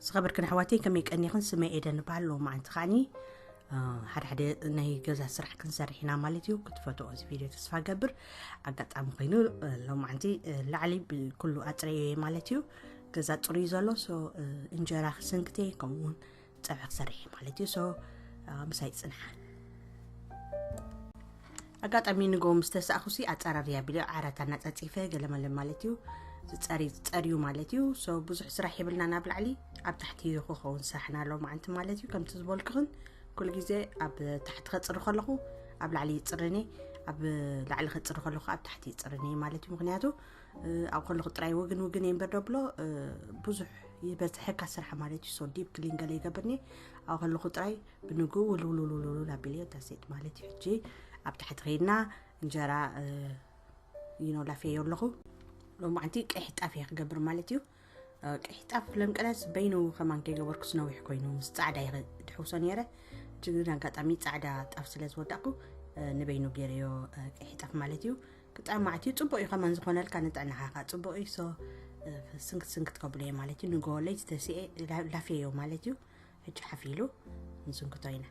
ዝኸበርክን ኣሕዋተይ፣ ከመይ ቀኒኽን? ስመይ ኤደን እበሃል። ሎማዓንቲ ከዓኒ፣ እ፣ ሓደ ሓደ ናይ ገዛ ስራሕ ክንሰርሕ ኢና ማለት እዩ። ክትፈትዎ እዚ ቪድዮ ተስፋ ገብር። ኣጋጣሚ ኮይኑ፣ እ፣ ሎማዓንቲ፣ እ፣ ላዕሊ ብኩሉ ኣፅረዮ እየ ማለት እዩ። ገዛ ፅሩይ ዘሎ፣ ሶ፣ እ፣ እንጀራ ክስንክት እየ፣ ከምኡ እውን ፀብሒ ክሰርሕ እየ ማለት እዩ። ሶ፣ እ፣ ምሳይ ፅንሓ። ኣጋጣሚ ንጎ ምስ ተሳእኹሲ ኣጸራርያ ቢለ ዓራት ኣናጻጺፈ ገለመለ ማለት እዩ። ዝጸሪ-፣ ዝጸርዩ ማለት እዩ። ሶ ብዙሕ ስራሕ የብልና ናብ ላዕሊ፣ ኣብ ታሕቲ ክኸውን ስራሕና ኣሎ መዓንቲ ማለት እዩ። ከምቲ ዝበልኩኽን ኩሉ ግዜ ኣብ ታሕቲ ከጽሪ ከለኹ ኣብ ላዕሊ ይጽርኒ፣ ኣብ ላዕሊ ከጽሪ ከለኹ ኣብ ታሕቲ ይጽርኒ ማለት እዩ። ምኽንያቱ፣ እ፣ ኣብ ከለኹ ጥራይ ውግን ውግን እየ እምበር ደብሎ፣ እ፣ ብዙሕ ይበዝሐካ ስራሕ ማለት እዩ። ሶ ዲፕ ክሊን ገለ ይገብርኒ ኣብ ከለኹ ጥራይ ብንግኡ ውልውልውልውልውል ኣቢለዮ ዳሴት ማለት እዩ። ሕጂ ኣብ ታሕቲ ከይድና እንጀራ፣ እ፣ ይኖ ላፍየዮ ኣለኹ። ሎማዓንቲ ቀይሕ ጣፍ እየ ክገብር ማለት እዩ። እ፣ ቀይሕ ጣፍ ለምቀለስ በይኑ ከማን ከይገበርኩስ ነዊሕ ኮይኑ ምስ ጻዕዳ እየ ድሕውሶ ነይረ። ሕጂ ግን ኣጋጣሚ ጻዕዳ ጣፍ ስለ ዝወዳእኩ፣ እ፣ ንበይኑ ገይረዮ፣ እ፣ ቀይሕ ጣፍ ማለት እዩ። ክጣዕም መዓት እዩ። ጽቡቕ እዩ ከማን ዝኾነልካ ንጥዕናኻ ኸዓ ጽቡቕ እዩ። ሶ፣ እ፣ ስንክት ስንክት ከብሎ እየ ማለት እዩ። ንጎ ለይቲ ተሲኤ ላ-፣ ላፍየዮ ማለት እዩ። ሕጂ ሓፍ ኢሉ ንስንክቶ ኢና።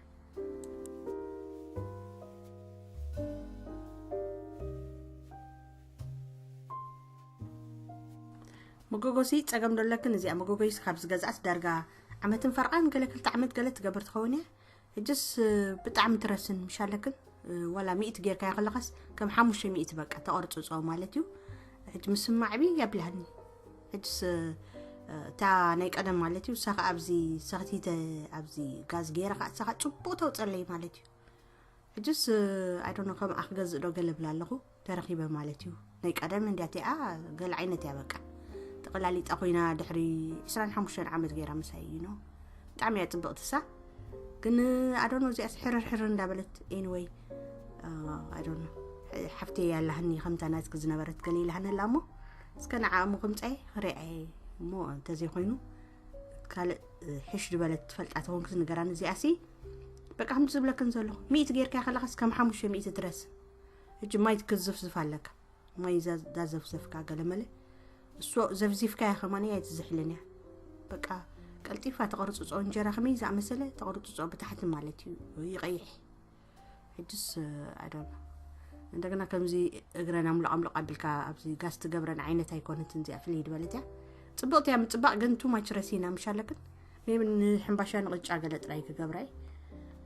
መጎጎሲ ጸገም ዶ ኣለክን? እዚኣ መጎጎይስ ካብ ዝገዝኣስ ዳርጋ ዓመትን ፈርቓን ገለ ክልተ ዓመት ገለ ትገብር ትኸውን እያ። ሕጅስ፣ እ፣ ብጣዕሚ ትረስን ምሽ ኣለክን? እ፣ ዋላ ሚእቲ ጌርካዮ ከለኻስ ከም ሓሙሽተ ሚእቲ በቃ ተቐርጽጾ ማለት እዩ። ሕጂ ምስ ማዕቢ የብልሃኒ። ሕጅስ፣ እ፣ እታ ናይ ቀደም ማለት እዩ፣ ሳኻ ኣብዚ ሰኽቲተ ኣብዚ ጋዝ ገይረ ኸዓ ሳኻ ጽቡቕ ተውጸለይ ማለት እዩ። ሕጅስ፣ እ፣ I don't know፣ ከምኣ ክገዝእ ዶ ገለ ብላ ኣለኹ፣ ተረኺበ ማለት እዩ። ናይ ቀደም እንዲያ እቲኣ ገለ ዓይነት እያ በቃ። ተቐላሊጣ ኮይና ድሕሪ ዕስራን ሓሙሽተን ዓመት ገይራ ምሳይ፣ you know። ብጣዕሚ እያ ጽብቕቲ እሳ። ግን፣ I don't know፣ እዚኣስ ሕርር ሕርር እንዳበለት፣ anyway፣ እ፣ I don't know። ሓፍተይ ኣላህኒ ከምታ ናትኪ ዝነበረት ገለ ኢላህኒ ኣላ እሞ፣ እስከ ንዓ እሞ ክምጻይ ክሪኣየ እሞ፣ እንተዘይኮይኑ ካልእ፣ እ፣ ሕሽ ዝበለት ትፈልጣ ተኾንክስ ንገራኒ። እዚኣሲ በቃ ከምቲ ዝብለክን ዘለኹ፣ ሚእቲ ጌርካ ከለኻስ ከም ሓሙሽተ ሚእቲ ትረስ። ሕጂ ማይ ክትዝፍዝፍ ኣለካ። ማይ ዛ-፣ ዛዘፍዘፍካ ገለመለ። እሱ ዘፍዚፍካያ ከማን እያ ኣይትዝሕልን እያ። በቃ ቀልጢፋ ተቐርጽጾ እንጀራ ከመይ ዝኣመሰለ ተቐርጽጾ ብታሕቲ ማለት እዩ፣ ይቐይሕ። ሕጅስ፣ I don't know። እንደገና ከምዚ እግረን ኣምሎቕ ኣምሎቕ ኣቢልካ ኣብዚ ጋዝ ትገብረን ዓይነት ኣይኮነትን እዚኣ፣ ፍልይ ዝበለት እያ። ጽብቕቲ እያ ምጽባቕ፣ ግን too much ረሲና ምሽ ኣለክን። ሜቢ ንሕምባሻ ንቕጫ ገለ ጥራይ ክገብራ እየ።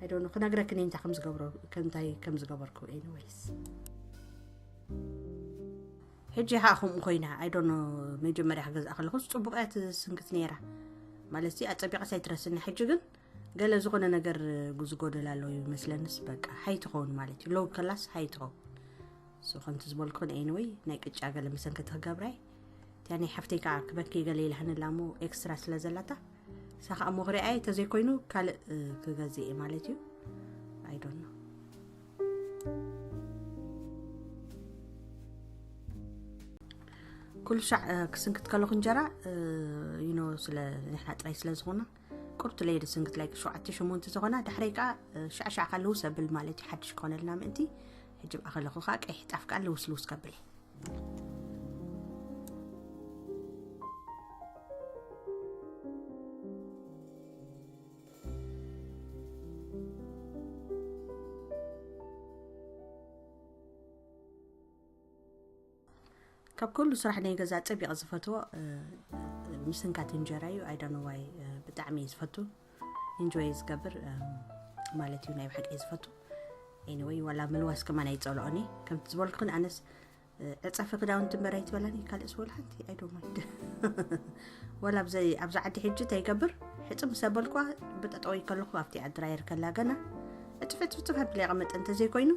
I don't know፣ ክነግረክን እየ እንታይ ከም ዝገብሮ፣ ከምታይ ከም ዝገበርኩ። Anyways። ሕጂ ኸዓ ከምኡ ኮይና፣ I don't know፣ መጀመርያ ክገዝኣ ከለኹስ ጽቡቕ እያ ትስንክት ነይራ። ማለትሲ ኣጸቢቓስ ኣይትረስኒ። ሕጂ ግን ገለ ዝኾነ ነገር ዝጎደላ ኣሎ ይመስለንስ፣ በቃ ሃይ ትኸውን ማለት እዩ። ሎው ከላስ ሃይ ትኸውን። ሶ ከምቲ ዝበልኩን፣ anyway፣ ናይ ቅጫ ገለ መሰንከቲ ክገብራ እየ። እቲኣ ናይ ሓፍተይ ከኣ ክበኪ ገለ ኢላህንላ እሞ ኤክስትራ ስለ ዘላታ፣ ሳኻ እሞ ክሪኣየ፣ ተዘይኮይኑ ካልእ፣ እ፣ ክገዝእ እየ ማለት እዩ። I don't know። ኩሉ ሻዕ፣ እ፣ ክስንክት ከለኹ እንጀራ፣ እ፣ you know፣ ስለ ንሕና ጥራይ ስለ ዝኾና፣ ቁርብ ለይዲ ስንክት፣ like፣ ሸውዓተ ሸሞንተ ዝኾና፣ ዳሕረይ ከኣ፣ እ፣ ሻዕ ሻዕ ከኣ ልውስ ኣብል ማለት እዩ፣ ሓድሽ ክኾነልና ምእንቲ። ሕጂ ብኣ ከለኹ ከኣ ቀይሕ ጣፍ ከኣ ልውስ ልውስ ከብል እየ። ካብ ኩሉ ስራሕ ናይ ገዛ ኣጸቢቐ ዝፈትዎ፣ እ፣ ምስንካት እንጀራ እዩ። I don't know why፣ እ፣ ብጣዕሚ እየ ዝፈቱ። ኢንጆይ እየ ዝገብር፣ እ፣ ማለት እዩ፣ ናይ ብሓቂ እየ ዝፈቱ። Anyway፣ ዋላ ምልዋስ ከማን ኣይጸልኦን እየ። ከምቲ ዝበልኩን ኣነስ፣ እ፣ ዕጸፊ ክዳውንቲ እምበር ኣይትበላኒ፣ ካልእስ ወላ ሓንቲ፣ I don't mind። ዋላ ኣብዘይ-፣ ኣብዚ ዓዲ ሕጂ እንታይ ይገብር፣ ሕጽብ ምስ ኣበልኳ ብጠጠው ከለኹ ኣብቲ ድራየር ከላ ገና ዕጽፍ ዕጽፍ ዕጽፍ ኣቢለ የቐመጠ እንተዘይኮይኑ፣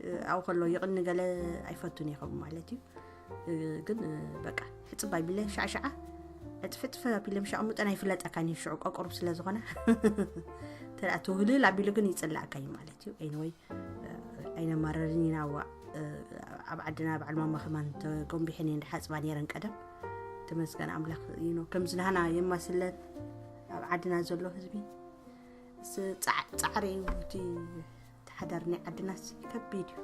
እ፣ ኣብኡ ከሎ ይቕኒ ገለ ኣይፈቱን እየ ከምኡ ማለት እዩ። እ፣ ግን፣ እ፣ በቃ ሕጽብ ኣቢለ ሻዕሻዓ ዕጽፍ ዕጽፍ ኣቢለ ምሽ ኣቐምጠን ኣይፍለጠካን እዩ፣ ሽዑ ቆቁሩብ ስለ ዝኾነ። ተደኣ ትውህልል ኣቢሉ ግን ይጽላእካ እዩ ማለት እዩ። Anyway፣ እ፣ ኣይነማረርን ኢና። ዋእ፣ እ፣ ኣብ ዓድና በዓል ማማ ከማን ተጎንቢሐን እየን ድሓጽባ ነይረን ቀደም። ተመስገን ኣምላኽ፣ you know፣ ከምዚ ናህና የማስለን ኣብ ዓድና ዘሎ ህዝቢ። እስ ጻዕ-፣ ጻዕሪ እዩ እቲ ሓዳር ናይ ዓድናስ ከቢድ እዩ።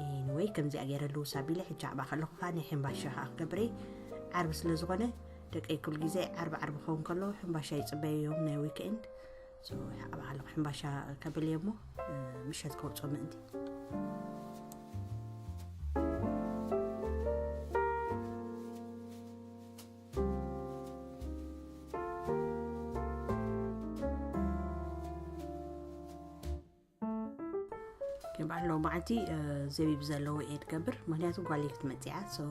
Anyway፣ ከምዚኣ ገይረ ልውስ ኣቢለ ሕጂ ዓባ ከለኹ ከኣ ናይ ሕምባሻ ከኣ ክገብረ ዓርቢ ስለ ዝኾነ ደቀይ ኩሉ ግዜ ዓርቢ ዓርቢ ክኸውን ከሎ ሕምባሻ ይጽበዩ እዮም ናይ ዊክኤንድ። So፣ ኣብ ሓለኹ ሕምባሻ ከብል እየ እሞ፣ እ፣ ምሸት ከውጽኦ ምእንቲ። ከም በዓል ሎማዓንቲ፣ እ፣ ዘቢብ ዘለዎ እየ ትገብር፣ ምኽንያቱ ጓለይ ክትመጽእ እያ። So፣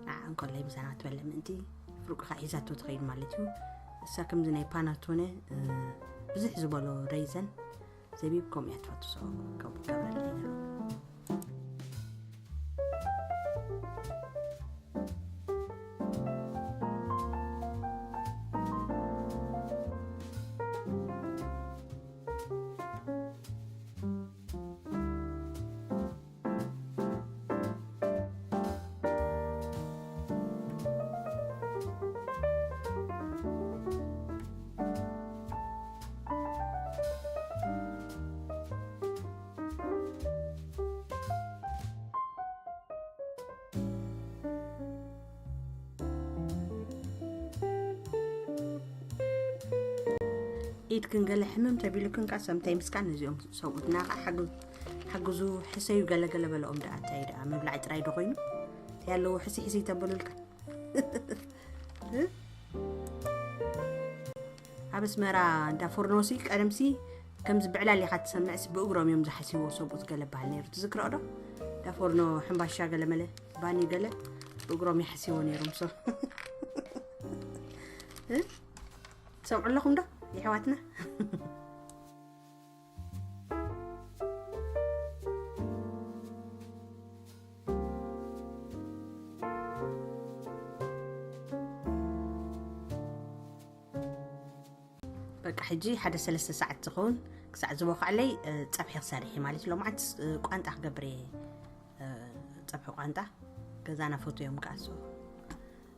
ንዓ እንከላይ ምሳና ክትበልዕ ምእንቲ ፍሩቂ ከኣ ሒዛቶ ትኸይድ ማለት እዩ። እሳ ከምዚ ናይ ፓናቶነ፣ እ፣ ብዝሕ ዝበሎ ረይዘን ዘቢብ ከምኡ እያ ትፈቱ። So፣ ከምኡ ገብረላ ኢና። ኢድክን ገለ ሕምም ተቢሉክን ከኣ ሰምታይ ምስካን ነዚኦም ሰብኡትና ከኣ ሓግዙ፣ ሓግዙ፣ ሕሰዩ ገለ ገለ በለኦም ደኣ። እንታይ ደኣ ምብላዕ ጥራይ ዶ ኮይኑ? እንታይ ኣለዎ ሕሲ ሕሲ ተብሉልካ? እ? ኣብ ኣስመራ እንዳ ፎርኖሲ ቀደምሲ ከምዚ ብዕላል ኢኻ ትሰምዕስ ብእግሮም እዮም ዝሓስይዎ ሰብኡት ገለ በሃል ነይሩ። ትዝክርኦ ዶ? እንዳ ፎርኖ ሕምባሻ ገለ መለ፣ ባኒ ገለ ብእግሮም ይሓስይዎ ነይሮም። So፣ እ? ትሰምዑ ኣለኹም ዶ የሕዋትና? በቃ ሕጂ ሓደ ሰለስተ ሰዓት ዝኸውን ክሳዕ ዝበኹዐለይ፣ እ፣ ጸብሒ ክሰርሕ እየ ማለት እዩ። ሎማዓንትስ፣ እ፣ ቋንጣ ክገብር እየ፣ እ፣ ጸብሒ ቋንጣ። ገዛና ፈትዮም ከኣ፣ so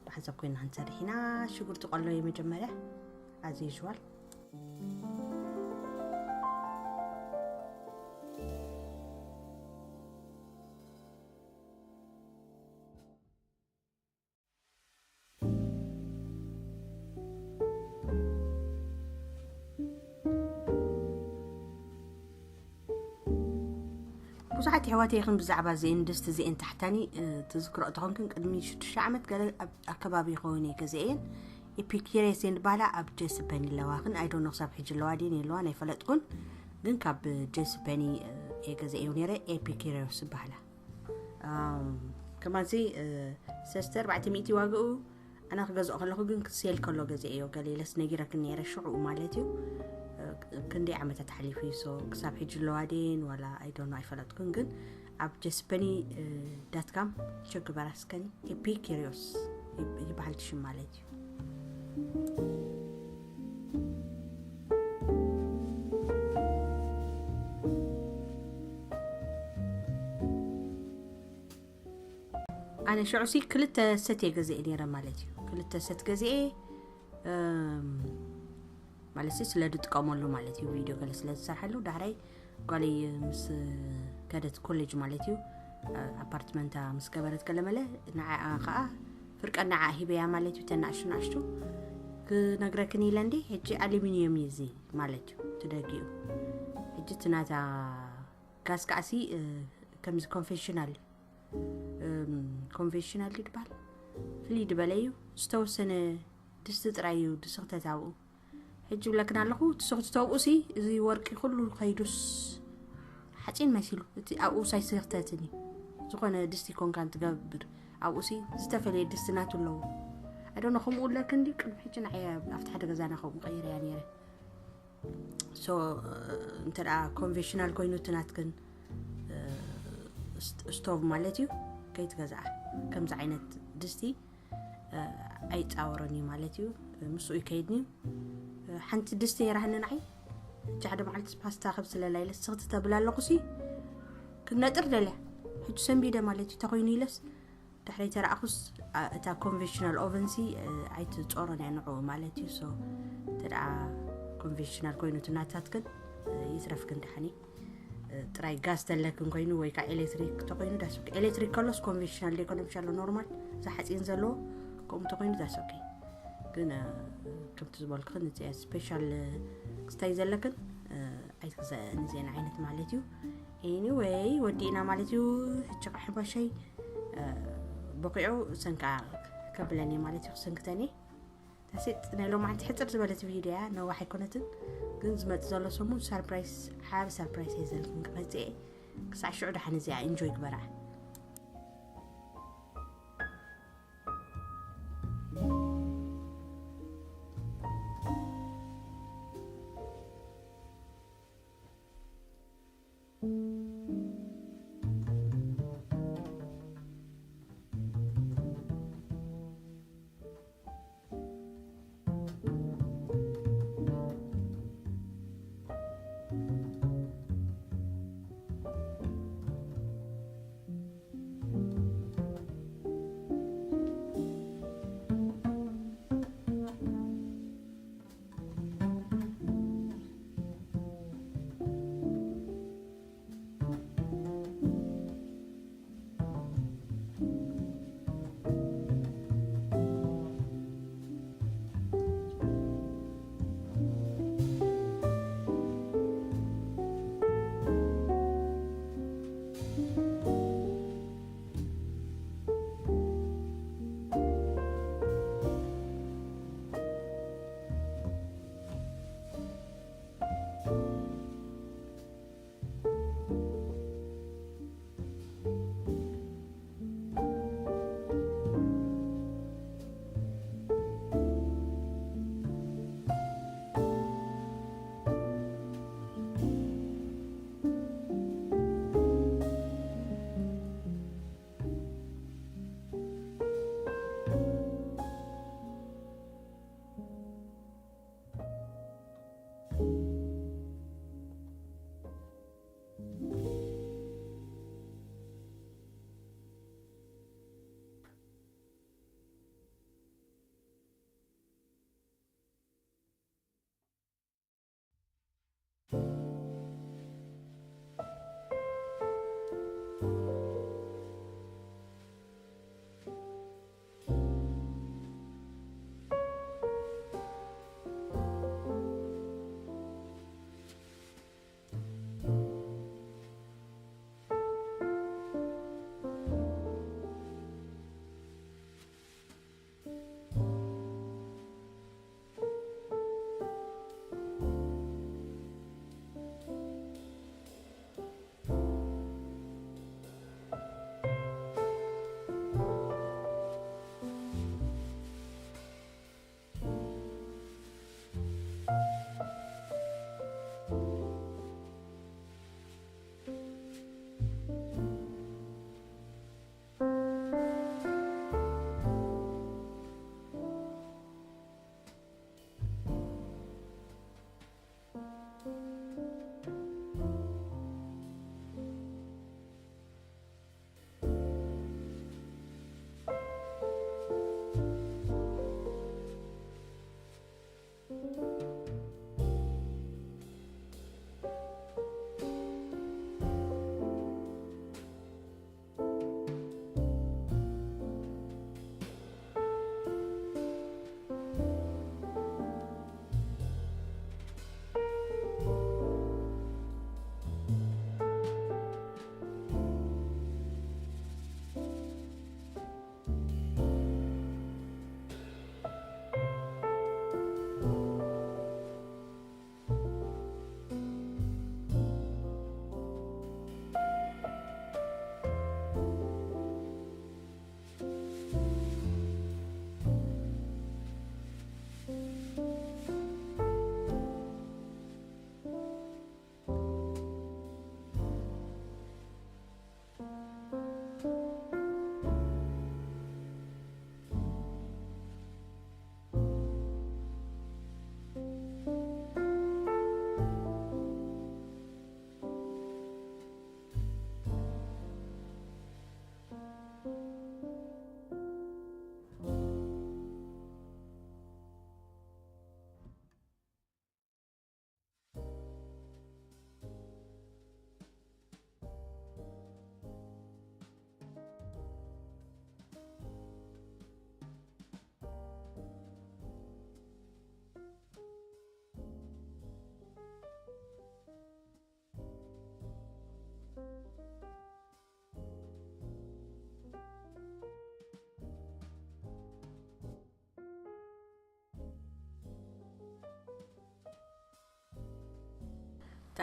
ብሓንሳብ ኮይና ክንሰርሕ ኢና። ሽጉርቲ ቆሎ እየ መጀመርያ፣ as usual። ብዙሓት ኣሕዋተይ ይኹን ብዛዕባ እዚኤን ድስቲ እዚኤን ታሕታኒ፣ እ፣ ትዝክሮ ተኾንክን ቅድሚ ሽዱሽተ ዓመት ገለ ኣብ ኣከባቢ ይኸውን እየ ገዚኤን። ኤፒኪሬስ እየን ዝበሃላ ኣብ ጄሲ ፐኒ ኣለዋ። ግን I don't know ክሳብ ሕጂ ኣለዋ ድየን የለዋን ኣይፈለጥኩን። ግን ካብ ጄሲ ፐኒ፣ እ፣ እየ ገዚኤዮ ነይረ። ኤፒኪሬስ ዝበሃላ። ኣም፣ ከማንሲ፣ እ፣ ሰለስተ ኣርባዕተ ሚእቲ ዋግኡ ኣነ ክገዝኦ ከለኹ ግን ክሴል ከሎ ገዚኤዮ። ገለ ኢለስ ነጊረክን ነይረ ሽዑ ማለት እዩ። እ፣ ክንደይ ዓመታት ሓሊፉ እዩ። So ክሳብ ሕጂ ኣለዋ ድየን ዋላ I don't know ኣይፈለጥኩን። ግን ኣብ ጀስፐኒ፣ እ፣ ዳት ካም ቸክ ግበራ እስከኒ። ኤፒኪሪዮስ ይብ-፣ ይበሃል እቲ ሽም ማለት እዩ። ኣነ ሽዑሲ ክልተ ሰት እየ ገዚኤ ነይረ ማለት እዩ። ክልተ ሰት ገዚኤ፣ እም፣ ማለት ሲ ስለ ድጥቀመሉ ማለት እዩ። ቪድዮ ገለ ስለ ዝሰርሐሉ ዳሕራይ ጓለይ ምስ ከደት ኮሌጅ ማለት እዩ፣ ኣፓርትመንታ ምስ ገበረት ገለመለ ንዓኣ ከዓ ፍርቀን ንዓኣ ሂበያ ማለት እዩ። ተናእሽቱ ናእሽቱ ክነግረክን ኢለ እንዲ ሕጂ ኣሉሚኒየም እዩ እዚ ማለት እዩ ትደጊኡ። ሕጂ እቲ ናታ ጋዝ ከዓሲ፣ እ፣ ከምዚ ኮንፌሽናል፣ እም፣ ኮንፌሽናል ድዩ ድበሃል? ፍልይ ድበለ እዩ። ዝተወሰነ ድስቲ ጥራይ እዩ ድስኽተት ኣብኡ። ሕጂ ብለክን ኣለኹ፣ እቲ ስኽቲ ተብኡ ሲ፣ እዚ ወርቂ ኩሉ ከይዱስ ሓፂን መሲሉ። እቲ ኣብኡ ሳይ ስኽተትን እዩ። ዝኾነ ድስቲ ኮንካን ትገብር። ኣብኡ ሲ፣ ዝተፈለየ ድስቲ ናቱ ኣለዎ። ኣይ ዶንት ኖ፣ ከምኡ ኣለክን ድዩ? ቅድሚ ሕጂ ንዓይ ኣብቲ ሓደ ገዛና ከምኡ ቀይረያ ነይረ። So፣ እ፣ እንተ ደኣ ኮንቬንሽናል ኮይኑ እቲ ናትክን፣ እ፣ ስት-፣ ስቶቭ ማለት እዩ፣ ከይትገዝኣ። ከምዚ ዓይነት ድስቲ፣ እ፣ ኣይጻወሮን እዩ ማለት እዩ። ምስኡ ይከይድን እዩ። እ፣ ሓንቲ ድስቲ ነይራህኒ ንዓይ። ሕጂ ሓደ መዓልቲ ፓስታ ከብስለላ ኢለ ስኽቲ ተብል ኣለኹ ሲ፣ ክነጥር ደልያ። ሕጂ ሰንቢደ ማለት እዩ፣ ተኾይኑ ኢለስ። ድሕሪ ተረኣኹስ፣ ኣ፣ እታ ኮንቬንሽናል ኦቨን ሲ፣ እ፣ ኣይትጾሮን እያ ንዕኡ ማለት እዩ። So፣ እንተ ደኣ ኮንቬንሽናል ኮይኑ እቲ ናታትክን፣ እ፣ ይትረፍክን ደሓኒ። እ፣ ጥራይ ጋዝ ተለክን ኮይኑ ወይ ከዓ ኤሌክትሪክ ተኮይኑ that's okay። ኤሌክትሪክ ከሎስ ኮንቬንሽናል ደይኮነ ምሻሎ ኖርማል፣ እዛ ሓፂን ዘለዎ ከምኡ ተኮይኑ that's okay። ግን ከምቲ ዝበልክን እዚኣ ስፔሻል ክስታይ ዘለክን ኣይትግዛእን እዚአን ዓይነት ማለት እዩ። ኤኒወይ ወዲእና ማለት እዩ። ህጭቃ ሕባሸይ በቂዑ ሰንካ ከብለኒ ማለት እዩ። ክሰንክተኒ ታሴጥ ናይ ሎማዓንቲ ሕፅር ዝበለት ቪድዮ እያ፣ ነዋሕ ኣይኮነትን። ግን ዝመፅ ዘሎ ሰሙን ሰርፕራይስ፣ ዓብ ሰርፕራይስ እየ ዘልኩም ክመፅእ እየ። ክሳዕ ሽዑ ደሓን እዚኣ ኢንጆይ ግበራ።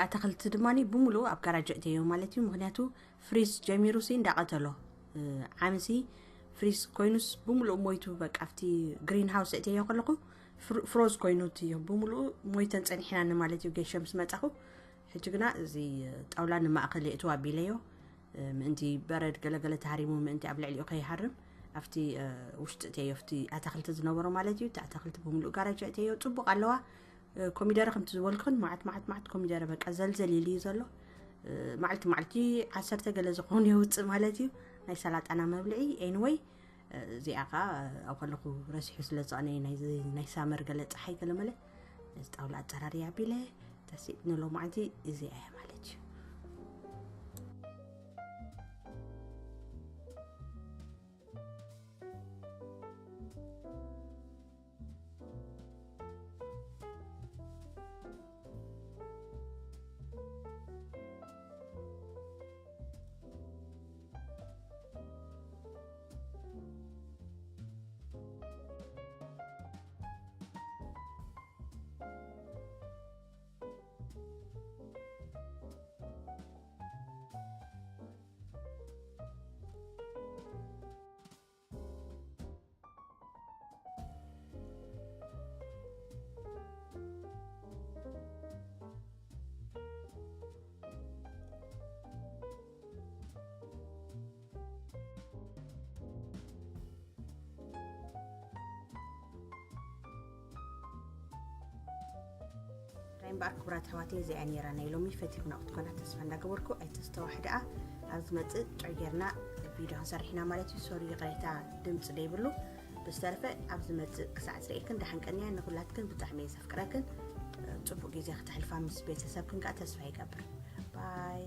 ኣትክልቲ ድማ ብሙሉኡ ኣብ ጋራጅ እተዮ ማለት እዩ። ምክንያቱ ፍሪዝ ጀሚሩ ሲ እንዳቐተሎ ዓምሲ ፍሪዝ ኮይኑስ ብሙሉኡ ሞይቱ። በቃ ኣብቲ ግሪን ሃውስ እተዮ ከለኹ ፍሮዝ ኮይኑ እዮ ብሙሉኡ ሞይተን ጸኒሕናኒ ማለት እዩ። ገሸ ምስ መጻኹ ሕጂ ግና እዚ ጣውላ ንማእከል የእትዋ ኣቢለዮ። ምእንቲ በረድ ገለገለ ተሃሪሙ ምእንቲ ኣብ ልዕሊኡ ከይሃርም ኣብቲ ውሽጢ እተዮ ኣብቲ ኣትክልቲ ዝነበሮ ማለት እዩ። እቲ ኣትክልቲ ብምሉእ ጋራጃ እተዮ ጽቡቕ ኣለዋ። ኮሚደረ ከምቲ ዝበልክን ማዓት ማዓት ማዓት ኮሚደረ በቃ ዘልዘል ኢሉ እዩ ዘሎ። ማዕልቲ ማዕልቲ ዓሰርተ ገለ ዝኾኑ የውፅእ ማለት እዩ ናይ ሰላጣና መብልዒ። ኤንወይ እዚኣ ከዓ ኣብ ከለኹ ረሲሑ ስለ ዝቐነ ናይ ሳመር ገለ ፀሓይ ገለ መለ ነዚ ጣውላ ኣፀራርያ ኣቢለ ተሲእ ንሎማዓንቲ እዚኣ እያ ማለት እዩ። ራይ እምበኣር ክቡራት ኣሕዋተይ እዚኣ ነይራ ናይ ሎሚ ፈቲኹና ክትኮና ተስፋ እንዳገበርኩ ኣይተስተዋሕ ደኣ ኣብ ዝመፅእ ጥዑይ ጌርና ቪድዮ ክንሰርሕ ኢና ማለት እዩ። ሶሪ ይቕሬታ ድምፂ ደይብሉ ብዝተረፈ ኣብ ዝመፅእ ክሳዕ ዝርእየክን ደሓን ቀንያ ንኹላትክን ብጣዕሚ እየ ዘፍቅረክን። ፅቡቅ ግዜ ክተሕልፋ ምስ ቤተሰብክን ከዓ ተስፋ ይገብር። ባይ።